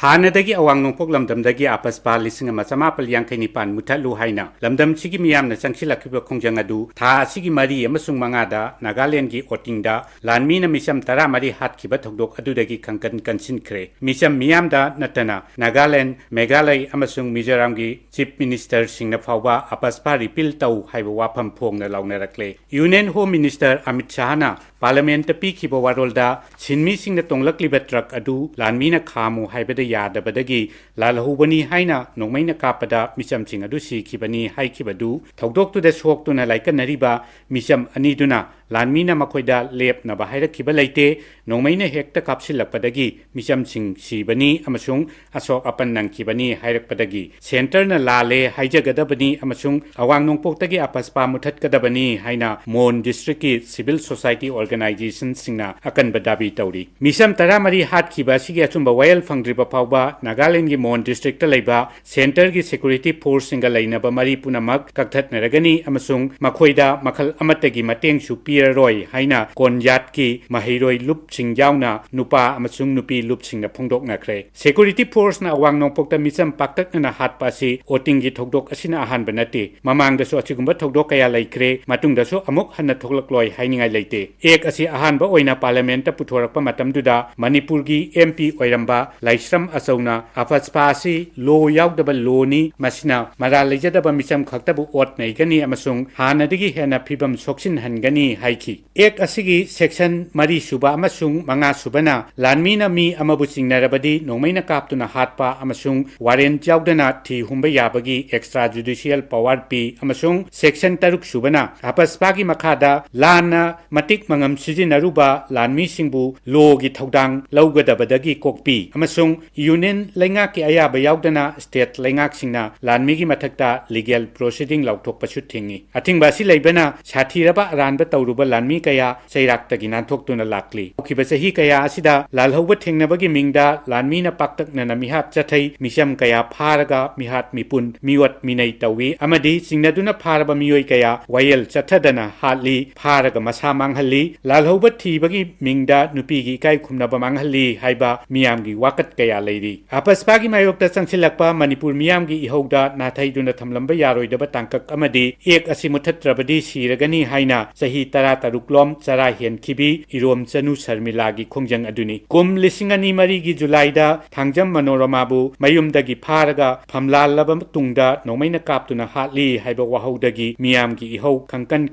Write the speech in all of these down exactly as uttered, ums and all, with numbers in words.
ꯍꯥꯟꯅꯗꯒꯤ ꯑꯋꯥꯡ ꯅꯣꯡꯄꯣꯛ ꯂꯝꯗꯝꯗꯒꯤ ꯑꯄꯁꯄꯥ ꯂꯤꯁꯤꯡ ꯑꯃ ꯆꯃꯥꯄꯜ ꯌꯥꯡꯈꯩ ꯅꯤꯄꯥꯟ ꯃꯨꯊꯠꯂꯨ ꯍꯥꯏꯅ ꯂꯝꯗꯝꯁꯤꯒꯤ ꯃꯤꯌꯥꯝꯅ ꯆꯪꯁꯤꯜꯂꯛꯈꯤꯕ ꯈꯣꯡꯖꯪ ꯑꯗꯨ ꯊꯥ ꯑꯁꯤꯒꯤ ꯃꯔꯤ ꯑꯃꯁꯨꯡ ꯃꯉꯥꯗ ꯅꯥꯒꯥꯂꯦꯟꯗꯒꯤ ꯑꯣꯇꯤꯡꯗ ꯂꯥꯟꯃꯤꯅ ꯃꯤꯆꯝ ꯇꯔꯥꯃꯔꯤ ꯍꯥꯠꯈꯤꯕ ꯊꯧꯗꯣꯛ ꯑꯗꯨꯗꯒꯤ ꯀꯪꯀꯟ ꯀꯟꯁꯤꯟꯈ꯭ꯔꯦ꯫ ꯃꯤꯆꯝ ꯃꯤꯌꯥꯝꯗ ꯅꯠꯇꯅ ꯅꯥꯒꯥꯂꯦꯟ, ꯃꯦꯘꯥꯂꯌ ꯑꯃꯁꯨꯡ ꯃꯤꯖꯣꯔꯥꯝꯒꯤ ꯆꯤꯐ ꯃꯤꯅꯤꯁꯇꯔꯁꯤꯡꯅ ꯐꯥꯎꯕ ꯑꯄꯁꯄꯥ ꯔꯤꯄꯤꯜ ꯇꯧ ꯍꯥꯏꯕ ꯋꯥꯐꯝ ꯐꯣꯡꯅ ꯂꯥꯎꯅꯔꯛꯂꯦ꯫ ꯌꯨꯅꯤꯌꯟ ꯍꯣꯝ ꯃꯤꯅꯤꯁꯇꯔ ꯑꯃꯤꯠ ꯁꯥꯍꯅ ꯄꯥꯔꯂꯃꯦꯟꯠꯇ ꯄꯤꯈꯤꯕ ꯋꯥꯔꯣꯜꯗ ꯁꯤꯟꯃꯤꯁꯤꯡꯅ ꯇꯣꯡꯂꯛꯂꯤꯕ ꯇ꯭ꯔꯛ ꯑꯗꯨ ꯂꯥꯟꯃꯤꯅ ꯈꯥꯝꯃꯨ ꯍꯥꯏꯕꯗ ꯌꯥꯗꯕꯗꯒꯤ ꯂꯥꯜꯍꯧꯕꯅꯤ ꯍꯥꯏꯅ ꯅꯣꯡꯃꯩꯅ ꯀꯥꯞꯄꯗ ꯃꯤꯆꯝꯁꯤꯡ ꯑꯗꯨ ꯁꯤꯈꯤꯕꯅꯤ ꯍꯥꯏꯈꯤꯕꯗꯨ ꯊꯧꯗꯣꯛꯇꯨꯗ ꯁꯣꯛꯇꯨꯅ ꯂꯥꯏꯀꯠꯅꯔꯤꯕ ꯃꯤꯆꯝ ꯑꯅꯤꯗꯨꯅ ꯂꯥꯟꯃꯤꯅ ꯃꯈꯣꯏꯗ ꯂꯦꯞꯅꯕ ꯍꯥꯏꯔꯛꯈꯤꯕ ꯂꯩꯇꯦ, ꯅꯣꯡꯃꯩꯅ ꯍꯦꯛꯇ ꯀꯥꯞꯁꯤꯜꯂꯛꯄꯗꯒꯤ ꯃꯤꯆꯝꯁꯤꯡ ꯁꯤꯕꯅꯤ ꯑꯃꯁꯨꯡ ꯑꯁꯣꯛ ꯑꯄꯟ ꯅꯪꯈꯤꯕꯅꯤ ꯍꯥꯏꯔꯛꯄꯗꯒꯤ ꯁꯦꯟꯇꯔꯅ ꯂꯥꯜꯂꯦ ꯍꯥꯏꯖꯒꯗꯕꯅꯤ ꯑꯃꯁꯨꯡ ꯑꯋꯥꯡ ꯅꯣꯡꯄꯣꯛꯇꯒꯤ ꯑꯄꯁꯄꯥ ꯃꯨꯊꯠꯀꯗꯕꯅꯤ ꯍꯥꯏꯅ ꯃꯣꯟ ꯗꯤꯁꯇ꯭ꯔꯤꯛꯀꯤ ꯁꯤꯚꯤꯜ ꯁꯣꯁꯥꯏꯇꯤ ꯑꯣꯔꯒꯅꯥꯏꯖꯦꯁꯟꯁꯤꯡꯅ ꯑꯀꯟꯕ ꯗꯥꯕꯤ ꯇꯧꯔꯤ꯫ ꯃꯤꯆꯝ ꯇꯔꯥꯃꯔꯤ ꯍꯥꯠꯈꯤꯕ ꯑꯁꯤꯒꯤ ꯑꯆꯨꯝꯕ ꯋꯥꯌꯦꯜ ꯐꯪꯗ꯭ꯔꯤꯕ ꯐꯥꯎꯕ ꯅꯥꯒꯥꯂꯦꯟꯗꯒꯤ ꯃꯣꯟ ꯗꯤꯁꯇ꯭ꯔꯤꯛꯇ ꯂꯩꯕ ꯁꯦꯟꯇꯔꯒꯤ ꯁꯦꯀ꯭ꯌꯨꯔꯤꯇꯤ ꯐꯣꯔꯁꯁꯤꯡꯒ ꯂꯩꯅꯕ ꯃꯔꯤ ꯄꯨꯝꯅꯃꯛ ꯀꯛꯊꯠꯅꯔꯒꯅꯤ ꯑꯃꯁꯨꯡ ꯃꯈꯣꯏꯗ ꯃꯈꯜ ꯑꯃꯠꯇꯒꯤ ꯃꯇꯦꯡꯁꯨ ꯄꯤꯔꯔꯣꯏ ꯍꯥꯏꯅ ꯀꯣꯟꯌꯥꯠꯀꯤ ꯃꯍꯩꯔꯣꯏ ꯂꯨꯞꯁꯤꯡ ꯌꯥꯎꯅ ꯅꯨꯄꯥ ꯑꯃꯁꯨꯡ ꯅꯨꯄꯤ ꯂꯨꯞꯁꯤꯡꯅ ꯐꯣꯡꯗꯣꯛꯅꯈ꯭ꯔꯦ꯫ ꯁꯦꯀ꯭ꯌꯨꯔꯤꯇꯤ ꯐꯣꯔꯁꯅ ꯑꯋꯥꯡ ꯅꯣꯡꯄꯣꯛꯇ ꯃꯤꯆꯝ ꯄꯥꯛꯇꯛꯅꯅ ꯍꯥꯠꯄ ꯑꯁꯤ ꯑꯣꯇꯤꯡꯒꯤ ꯊꯧꯗꯣꯛ ꯑꯁꯤꯅ ꯑꯍꯥꯟꯕ ꯅꯠꯇꯦ꯫ ꯃꯃꯥꯡꯗꯁꯨ ꯑꯁꯤꯒꯨꯝꯕ ꯊꯧꯗꯣꯛ ꯀꯌꯥ ꯂꯩꯈ꯭ꯔꯦ, ꯃꯇꯨꯡꯗꯁꯨ ꯑꯃꯨꯛ ꯍꯟꯅ ꯊꯣꯛꯂꯛꯂꯣꯏ ꯍꯥꯏꯅꯤꯡꯉꯥꯏ ꯂꯩꯇꯦ꯫ ꯑꯦꯛ ꯑꯁꯤ ꯑꯍꯥꯟꯕ ꯑꯣꯏꯅ ꯄꯥꯔꯂꯃꯦꯟꯠꯇ ꯄꯨꯊꯣꯔꯛꯄ ꯃꯇꯝꯗꯨꯗ ꯃꯅꯤꯄꯨꯔꯒꯤ ꯑꯦꯝ ꯄꯤ ꯑꯣꯏꯔꯝꯕ ꯂꯥꯏꯁ꯭ꯔꯝ ꯑꯆꯧꯅ ꯑꯄꯁꯄꯥ ꯑꯁꯤ ꯂꯣ ꯌꯥꯎꯗꯕ ꯂꯣꯅꯤ, ꯃꯁꯤꯅ ꯃꯔꯥꯜ ꯂꯩꯖꯗꯕ ꯃꯤꯆꯝ ꯈꯛꯇꯕꯨ ꯑꯣꯠ ꯅꯩꯒꯅꯤ ꯑꯃꯁꯨꯡ ꯍꯥꯟꯅꯗꯒꯤ ꯍꯦꯟꯅ ꯐꯤꯕꯝ ꯁꯣꯛꯆꯤꯟꯍꯟꯒꯅꯤ ꯍꯥꯏꯈꯤ꯫ ꯑꯦꯛ ꯑꯁꯤꯒꯤ ꯁꯦꯛꯁꯟ ꯃꯔꯤ ꯁꯨꯕ ꯑꯃꯁꯨꯡ ꯃꯉꯥ ꯁꯨꯕꯅ ꯂꯥꯟꯃꯤꯅ ꯃꯤ ꯑꯃꯕꯨ ꯆꯤꯡꯅꯔꯕꯗꯤ ꯅꯣꯡꯃꯩꯅ ꯀꯥꯞꯇꯨꯅ ꯍꯥꯠꯄ ꯑꯃꯁꯨꯡ ꯋꯥꯔꯦꯟꯠ ꯌꯥꯎꯗꯅ ꯊꯤ ꯍꯨꯝꯕ ꯌꯥꯕꯒꯤ ꯑꯦꯛꯁꯇ꯭ꯔꯥ ꯖꯨꯗꯤꯁꯤꯌꯦꯜ ꯄꯋꯥꯔ ꯄꯤ ꯑꯃꯁꯨꯡ ꯁꯦꯛꯁꯟ ꯇꯔꯨꯛ ꯁꯨꯕꯅ ꯑꯄꯁꯄꯥꯒꯤ ꯃꯈꯥꯗ ꯂꯥꯟꯅ ꯃꯇꯤꯛ ꯃꯉꯝ ꯁꯤꯖꯤꯟꯅꯔꯨꯕ ꯂꯥꯟꯃꯤꯁꯤꯡꯕꯨ ꯂꯣꯒꯤ ꯊꯧꯗꯥꯡ ꯂꯧꯒꯗꯕꯗꯒꯤ ꯀꯣꯛꯄꯤ ꯑꯃꯁꯨꯡ ꯌꯨꯅꯤꯌꯟ ꯂꯩꯉꯥꯛꯀꯤ ꯑꯌꯥꯕ ꯌꯥꯎꯗꯅ ꯁ꯭ꯇꯦꯠ ꯂꯩꯉꯥꯛꯁꯤꯡꯅ ꯂꯥꯟꯃꯤꯒꯤ ꯃꯊꯛꯇ ꯂꯤꯒꯦꯜ ꯄ꯭ꯔꯣꯁꯤꯗꯤꯡ ꯂꯥꯎꯊꯣꯛꯄꯁꯨ ꯊꯤꯡꯏ꯫ ꯑꯊꯤꯡꯕ ꯑꯁꯤ ꯂꯩꯕꯅ ꯁꯥꯊꯤꯔꯕ ꯑꯔꯥꯟꯕ ꯇꯧꯔꯨꯕ ꯂꯥꯟꯃꯤ ꯀꯌꯥ ꯆꯩꯔꯥꯛꯇꯒꯤ ꯅꯥꯟꯊꯣꯛꯇꯨꯅ ꯂꯥꯛꯂꯤ꯫ ꯍꯧꯈꯤꯕ ꯆꯍꯤ ꯀꯌꯥ ꯑꯁꯤꯗ ꯂꯥꯜꯍꯧꯕ ꯊꯦꯡꯅꯕꯒꯤ ꯃꯤꯡꯗ ꯂꯥꯟꯃꯤꯅ ꯄꯥꯛꯇꯛꯅꯅ ꯃꯤꯍꯥꯠ ꯆꯠꯊꯩ, ꯃꯤꯆꯝ ꯀꯌꯥ ꯐꯥꯔꯒ ꯃꯤꯍꯥꯠ ꯃꯤꯄꯨꯟ, ꯃꯤꯑꯣꯠ ꯃꯤꯅꯩ ꯇꯧꯏ ꯑꯃꯗꯤ ꯆꯤꯡꯅꯗꯨꯅ ꯐꯥꯔꯕ ꯃꯤꯑꯣꯏ ꯀꯌꯥ ꯋꯥꯌꯦꯜ ꯆꯠꯊꯗꯅ ꯍꯥꯠꯂꯤ, ꯐꯥꯔꯒ ꯃꯁꯥ ꯃꯥꯡꯍꯜꯂꯤ, ꯂꯥꯜꯍꯧꯕ ꯊꯤꯕꯒꯤ ꯃꯤꯡꯗ ꯅꯨꯄꯤꯒꯤ ꯏꯀꯥꯏ ꯈꯨꯝꯅꯕ ꯃꯥꯡꯍꯜꯂꯤ ꯍꯥꯏꯕ ꯃꯤꯌꯥꯝꯒꯤ ꯋꯥꯀꯠ ꯀꯌꯥ ꯂꯩꯔꯤ꯫ ꯑꯄꯁꯄꯥꯒꯤ ꯃꯥꯌꯣꯛꯇ ꯆꯪꯁꯤꯜꯂꯛꯄ ꯃꯅꯤꯄꯨꯔ ꯃꯤꯌꯥꯝꯒꯤ ꯏꯍꯧꯗ ꯅꯥꯊꯩꯗꯨꯅ ꯊꯝꯂꯝꯕ ꯌꯥꯔꯣꯏꯗꯕ ꯇꯥꯡꯀꯛ ꯑꯃꯗꯤ ꯑꯦꯛ ꯑꯁꯤ ꯃꯨꯊꯠꯇ꯭ꯔꯕꯗꯤ ꯁꯤꯔꯒꯅꯤ ꯍꯥꯏꯅ ꯆꯍꯤ ꯇꯔꯥ ꯇꯔꯨꯛ ꯂꯣꯝ ꯆꯔꯥ ꯍꯦꯟꯈꯤꯕꯤ ꯏꯔꯣꯝꯆꯅꯨ ꯁꯔꯃꯤꯂꯥꯒꯤ ꯈꯣꯡꯖꯪ ꯑꯗꯨꯅꯤ꯫ ꯀꯨꯝ ꯂꯤꯁꯤꯡ ꯑꯅꯤ ꯃꯔꯤꯒꯤ ꯖꯨꯂꯥꯏꯗ ꯊꯥꯡꯖꯝ ꯃꯅꯣꯔꯃꯥꯕꯨ ꯃꯌꯨꯝꯗꯒꯤ ꯐꯥꯔꯒ ꯐꯝꯂꯥꯜꯂꯕ ꯃꯇꯨꯡꯗ ꯅꯣꯡꯃꯩꯅ ꯀꯥꯞꯇꯨꯅ ꯍꯥꯠꯂꯤ ꯍꯥꯏꯕ ꯋꯥꯍꯧꯗꯒꯤ ꯃꯤꯌꯥꯝꯒꯤ ꯏꯍꯧ ꯈꯪꯀꯟ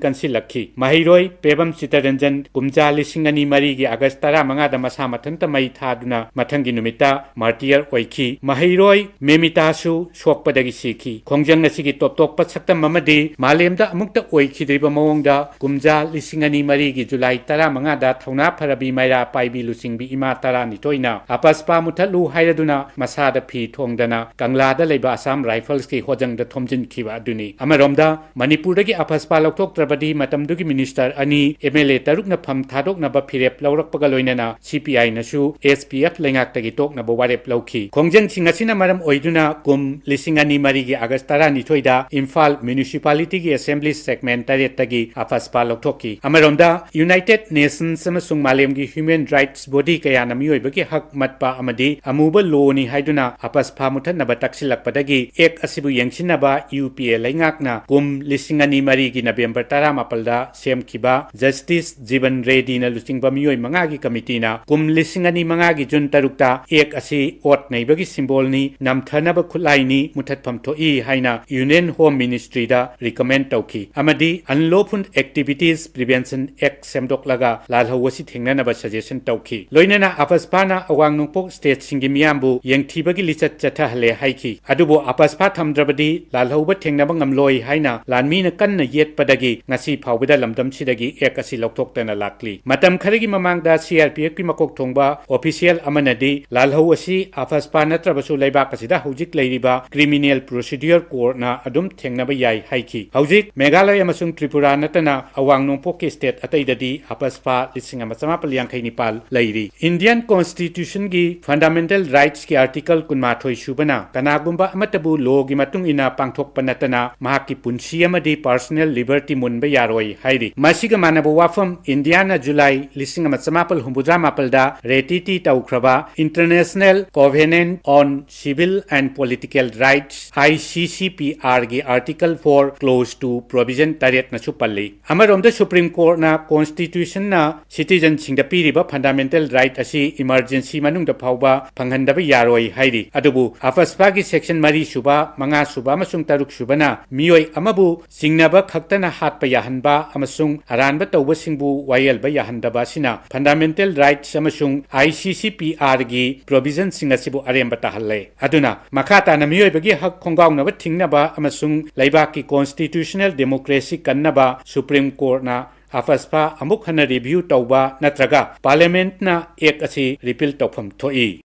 ꯀꯟꯁꯤꯜꯂꯛꯈꯤ꯫ ꯃꯍꯩꯔꯣꯏ ꯄꯦꯕꯝ ꯆꯤꯇꯔꯟꯖꯟ ꯀꯨꯝꯖꯥ ꯂꯤꯁꯤꯡ ꯑꯅꯤ ꯃꯔꯤꯒꯤ ꯑꯥꯒꯁ ꯇꯔꯥꯃꯉꯥꯗ ꯃꯁꯥ ꯃꯊꯟꯇ ꯃꯩ ꯊꯥꯗꯨꯅ ꯃꯊꯪꯒꯤ ꯅꯨꯃꯤꯠꯇ ꯃꯥꯔꯇꯤꯌꯔ ꯑꯣꯏꯈꯤ꯫ ꯃꯍꯩꯔꯣꯏ ꯃꯦꯃꯤꯇꯥꯁꯨ ꯁꯣꯛꯄꯗꯒꯤ ꯁꯤꯈꯤ꯫ ꯈꯣꯡꯖꯪ ꯑꯁꯤꯒꯤ ꯇꯣꯞ ꯇꯣꯞꯄ ꯁꯛꯇꯝ ꯑꯃꯗꯤ ꯃꯥꯂꯦꯝꯗ ꯑꯃꯨꯛꯇ ꯑꯣꯏꯈꯤꯗ꯭ꯔꯤꯕ ꯃꯑꯣꯡꯗ ꯀꯨꯝꯖꯥ ꯂꯤꯁꯤꯡ ꯑꯅꯤ ꯃꯔꯤꯒꯤ ꯖꯨꯂꯥꯏ ꯇꯔꯥꯃꯉꯥꯗ ꯊꯧꯅꯥ ꯐꯔꯕꯤ ꯃꯩꯔꯥ ꯄꯥꯏꯕꯤ ꯂꯨꯆꯤꯡꯕꯤ ꯏꯃꯥ ꯇꯔꯥꯅꯤꯊꯣꯏꯅ ꯑꯄꯁꯄꯥ ꯃꯨꯊꯠꯂꯨ ꯍꯥꯏꯔꯗꯨꯅ ꯃꯁꯥꯗ ꯐꯤ ꯊꯣꯡꯗꯅ ꯀꯪꯂꯥꯗ ꯂꯩꯕ ꯑꯁꯥꯝ ꯔꯥꯏꯐꯜꯁꯀꯤ ꯍꯣꯖꯪꯗ ꯊꯣꯝꯖꯤꯟꯈꯤꯕ ꯑꯗꯨꯅꯤ꯫ ꯑꯃꯔꯣꯝꯗ ꯃꯅꯤꯄꯨꯔꯗꯒꯤ ꯑꯄꯁꯄꯥ ꯂꯧꯊꯣꯛꯇ꯭ꯔꯕꯗꯤ ꯃꯇꯝꯗꯨꯒꯤ ꯃꯤꯅꯤꯁꯇꯔ ꯑꯅꯤ, ꯑꯦꯝ ꯑꯦꯜ ꯑꯦ ꯇꯔꯨꯛꯅ ꯐꯝ ꯊꯥꯗꯣꯛꯅꯕ ꯐꯤꯔꯦꯞ ꯂꯧꯔꯛꯄꯒ ꯂꯣꯏꯅꯅ ꯁꯤ ꯄꯤ ꯑꯥꯏꯅꯁꯨ ꯑꯦꯁ ꯄꯤ ꯑꯦꯐ ꯂꯩꯉꯥꯛꯇꯒꯤ ꯇꯣꯛꯅꯕ ꯋꯥꯔꯦꯞ ꯂꯧꯈꯤ꯫ ꯈꯣꯡꯖꯪꯁꯤꯡ ꯑꯁꯤꯅ ꯃꯔꯝ ꯑꯣꯏꯗꯨꯅ ꯀꯨꯝ ꯂꯤꯁꯤꯡ ꯑꯅꯤ ꯃꯔꯤꯒꯤ ꯑꯥꯒꯁ ꯇꯔꯥꯅꯤꯊꯣꯏꯗ ꯏꯝꯐꯥꯜ ꯃ꯭ꯌꯨꯅꯤꯁꯤꯄꯥꯂꯤꯇꯤꯒꯤ ꯑꯦꯁꯦꯝꯕ꯭ꯂꯤ ꯁꯦꯒꯃꯦꯟ ꯇꯔꯦꯠꯇꯒꯤ ꯑꯄꯁꯄꯥ ꯂꯧꯊꯣꯛꯈꯤ꯫ ꯑꯃꯔꯣꯝꯗ ꯌꯨꯅꯥꯏꯇꯦꯗ ꯅꯦꯁꯟꯁ ꯑꯃꯁꯨꯡ ꯃꯥꯂꯦꯝꯒꯤ ꯍ꯭ꯌꯨꯃꯦꯟ ꯔꯥꯏꯠꯁ ꯕꯣꯗꯤ ꯀꯌꯥꯅ ꯃꯤꯑꯣꯏꯕꯒꯤ ꯍꯛ ꯃꯠꯄ ꯑꯃꯗꯤ ꯑꯃꯨꯕ ꯂꯣꯅꯤ ꯍꯥꯏꯗꯨꯅ ꯑꯄꯁꯄꯥ ꯃꯨꯊꯠꯅꯕ ꯇꯛꯁꯤꯜꯂꯛꯄꯗꯒꯤ ꯑꯦꯛ ꯑꯁꯤꯕꯨ ꯌꯦꯡꯁꯤꯟꯅꯕ ꯌꯨ ꯄꯤ ꯑꯦ ꯂꯩꯉꯥꯛꯅ ꯀꯨꯝ ꯂꯤꯁꯤꯡ ꯑꯅꯤ ꯃꯔꯤꯒꯤ ꯅꯕꯦꯝꯕꯔ ꯇꯔꯥꯃꯥꯄꯜꯗ ꯁꯦꯝꯈꯤꯕ ꯖꯁꯇꯤꯁ ꯖꯤꯕꯟ ꯔꯦꯗꯤꯅ ꯂꯨꯆꯤꯡꯕ ꯃꯤꯑꯣꯏ ꯃꯉꯥꯒꯤ ꯀꯃꯤꯇꯤꯅ ꯀꯨꯝ ꯂꯤꯁꯤꯡ ꯑꯅꯤ ꯃꯉꯥꯒꯤ ꯖꯨꯟ ꯇꯔꯨꯛꯇ ꯑꯦꯛ ꯑꯁꯤ ꯑꯣꯠ ꯅꯩꯕꯒꯤ ꯁꯤꯝꯕꯣꯜꯅꯤ, ꯅꯝꯊꯅꯕ ꯈꯨꯠꯂꯥꯏꯅꯤ, ꯃꯨꯊꯠꯐꯝ ꯊꯣꯛꯏ ꯍꯥꯏꯅ ꯌꯨꯅꯤꯌꯟ ꯍꯣꯝ ꯃꯤꯅꯤꯁꯇ꯭ꯔꯤꯗ ꯔꯤꯀꯃꯦꯟ ꯇꯧꯈꯤ ꯑꯃꯗꯤ ꯑꯟꯂꯣꯐꯨꯜ ꯑꯦꯛꯇꯤꯚꯤꯇꯤꯁ ꯄ꯭ꯔꯤꯚꯦꯟꯁꯟ ꯑꯦꯛ ꯁꯦꯝꯗꯣꯛꯂꯒ ꯂꯥꯜꯍꯧ ꯑꯁꯤ ꯊꯦꯡꯅꯅꯕ ꯁꯖꯦꯁꯟ ꯇꯧꯈꯤ꯫ ꯂꯣꯏꯅꯅ ꯑꯄꯁꯄꯥꯅ ꯑꯋꯥꯡ ꯅꯣꯡꯄꯣꯛ ꯁ꯭ꯇꯦꯠꯁꯤꯡꯒꯤ ꯃꯤꯌꯥꯝꯕꯨ ꯌꯦꯡꯊꯤꯕꯒꯤ ꯂꯤꯆꯠ ꯆꯠꯊꯍꯜꯂꯦ ꯍꯥꯏꯈꯤ꯫ ꯑꯗꯨꯕꯨ ꯑꯄꯁꯄꯥ ꯊꯝꯗ꯭ꯔꯕꯗꯤ ꯂꯥꯜꯍꯧꯕ ꯊꯦꯡꯅꯕ ꯉꯝꯂꯣꯏ ꯍꯥꯏꯅ ꯂꯥꯟꯃꯤꯅ ꯀꯟꯅ ꯌꯦꯠꯄꯗꯒꯤ ꯉꯁꯤ ꯐꯥꯎꯕꯗ ꯂꯝꯗꯝꯁꯤꯗꯒꯤ ꯑꯦꯛ ꯑꯁꯤ ꯂꯧꯊꯣꯛꯇꯅ ꯂꯥꯛꯂꯤ꯫ ꯃꯇꯝ ꯈꯔꯒꯤ ꯃꯃꯥꯡꯗ ꯁꯤ ꯑꯥꯔ ꯄꯤ ꯑꯦꯐꯀꯤ ꯃꯀꯣꯛ ꯊꯣꯡꯕ ꯑꯣꯐꯤꯁꯤꯌꯦꯜ ꯑꯃꯅꯗꯤ ꯂꯥꯜꯍꯧ ꯑꯁꯤ ꯑꯄꯁꯄꯥ ꯅꯠꯇ꯭ꯔꯕꯁꯨ ꯂꯩꯕꯥꯛ ꯑꯁꯤꯗ ꯍꯧꯖꯤꯛ ꯂꯩꯔꯤꯕ ꯀ꯭ꯔꯤꯃꯤꯅꯦꯜ ꯄ꯭ꯔꯣꯁꯤꯗ꯭ꯌꯨꯑꯔ ꯀꯣꯔꯠꯅ ꯑꯗꯨꯝ ꯊꯦꯡꯅꯕ ꯌꯥꯏ ꯍꯥꯏꯈꯤ꯫ ꯍꯧꯖꯤꯛ ꯃꯦꯘꯥꯂꯌ ꯑꯃꯁꯨꯡ ꯇ꯭ꯔꯤꯄꯨꯔꯥ ꯅꯠꯇꯅ ꯑꯋꯥꯡ ꯅꯣꯡꯄꯣꯛꯀꯤ ꯁ꯭ꯇꯦꯠ ꯑꯇꯩꯗꯗꯤ ꯑꯄꯁꯄꯥ ꯂꯤꯁꯤꯡ ꯑꯃ ꯆꯃꯥꯄꯜ ꯌꯥꯡꯈꯩ ꯅꯤꯄꯥꯜ ꯂꯩꯔꯤ꯫ ꯏꯟꯗꯤꯌꯟ ꯀꯣꯟꯁꯇꯤꯇ꯭ꯌꯨꯁꯟꯒꯤ ꯐꯟꯗꯥꯃꯦꯟꯇꯦꯜ ꯔꯥꯏꯠꯁꯀꯤ ꯑꯥꯔꯇꯤꯀꯜ ꯀꯨꯟꯃꯥꯊꯣꯏ ꯁꯨꯕꯅ ꯀꯅꯥꯒꯨꯝꯕ ꯑꯃꯠꯇꯕꯨ ꯂꯣꯒꯤ ꯃꯇꯨꯡ ꯏꯟꯅ ꯄꯥꯡꯊꯣꯛꯄ ꯅꯠꯇꯅ ꯃꯍꯥꯛꯀꯤ ꯄꯨꯟꯁꯤ ꯑꯃꯗꯤ ꯄꯔꯁꯣꯅꯦꯜ ꯂꯤꯕꯔꯇꯤ ꯃꯨꯟꯕ ꯌꯥꯔꯣꯏ ꯍꯥꯏꯔꯤ꯫ ꯃꯁꯤꯒ ꯃꯥꯟꯅꯕ ꯋꯥꯐꯝ ꯏꯟꯗꯤꯌꯥꯅ ꯖꯨꯂꯥꯏ ꯂꯤꯁꯤꯡ ꯑꯃ ꯆꯃꯥꯄꯜ ꯍꯨꯝꯐꯨꯇꯔꯥ ꯃꯥꯄꯜꯗ ꯔꯦꯇꯤꯇꯤ ꯇꯧꯈ꯭ꯔꯕ international Covenant on Civil and Political Rights, I C C P R ꯒꯤ Article four, Clause two, Provision ꯇꯔꯦꯠꯅꯁꯨ ꯄꯜꯂꯤ꯫ ꯑꯃꯔꯣꯝꯗ Supreme Courtꯅ Constitutionꯅ citizenꯁꯤꯡꯗ ꯄꯤꯔꯤꯕ fundamental right ꯑꯁꯤ emergency ꯃꯅꯨꯡꯗ ꯐꯥꯎꯕ ꯐꯪꯍꯟꯗꯕ ꯌꯥꯔꯣꯏ ꯍꯥꯏꯔꯤ꯫ ꯑꯗꯨꯕꯨ AFSPAꯒꯤ section ꯃꯔꯤ ꯁꯨꯕ, ꯃꯉꯥ ꯁꯨꯕ ꯑꯃꯁꯨꯡ ꯇꯔꯨꯛ ꯁꯨꯕꯅ ꯃꯤꯑꯣꯏ ꯑꯃꯕꯨ ꯆꯤꯡꯅꯕ ꯈꯛꯇꯅ ꯍꯥꯠꯄ ꯌꯥꯍꯟꯕ ꯑꯃꯁꯨꯡ ꯑꯔꯥꯟꯕ ꯇꯧꯕꯁꯤꯡꯕꯨ ꯋꯥꯌꯦꯜꯕ ꯌꯥꯍꯟꯗꯕ ꯑꯁꯤꯅ fundamental rights ꯑꯃꯁꯨꯡ I C C P R ꯒꯤ provisionꯁꯤꯡ ꯑꯁꯤꯕꯨ ꯑꯔꯦꯝꯕ ꯇꯥꯍꯜꯂꯦ꯫ ꯑꯗꯨꯅ ꯃꯈꯥ ꯇꯥꯅ ꯃꯤꯑꯣꯏꯕꯒꯤ ꯍꯛ ꯈꯣꯡꯒꯥꯎꯅꯕ ꯊꯤꯡꯅꯕ ꯑꯃꯁꯨꯡ ꯂꯩꯕꯥꯛꯀꯤ constitutional democracy ꯀꯟꯅꯕ Supreme Courtꯅ AFSPA ꯑꯃꯨꯛ ꯍꯟꯅ review ꯇꯧꯕ ꯅꯠꯇ꯭ꯔꯒ Parliamentꯅ Act ꯑꯁꯤ repeal ꯇꯧꯐꯝ ꯊꯣꯛꯏ꯫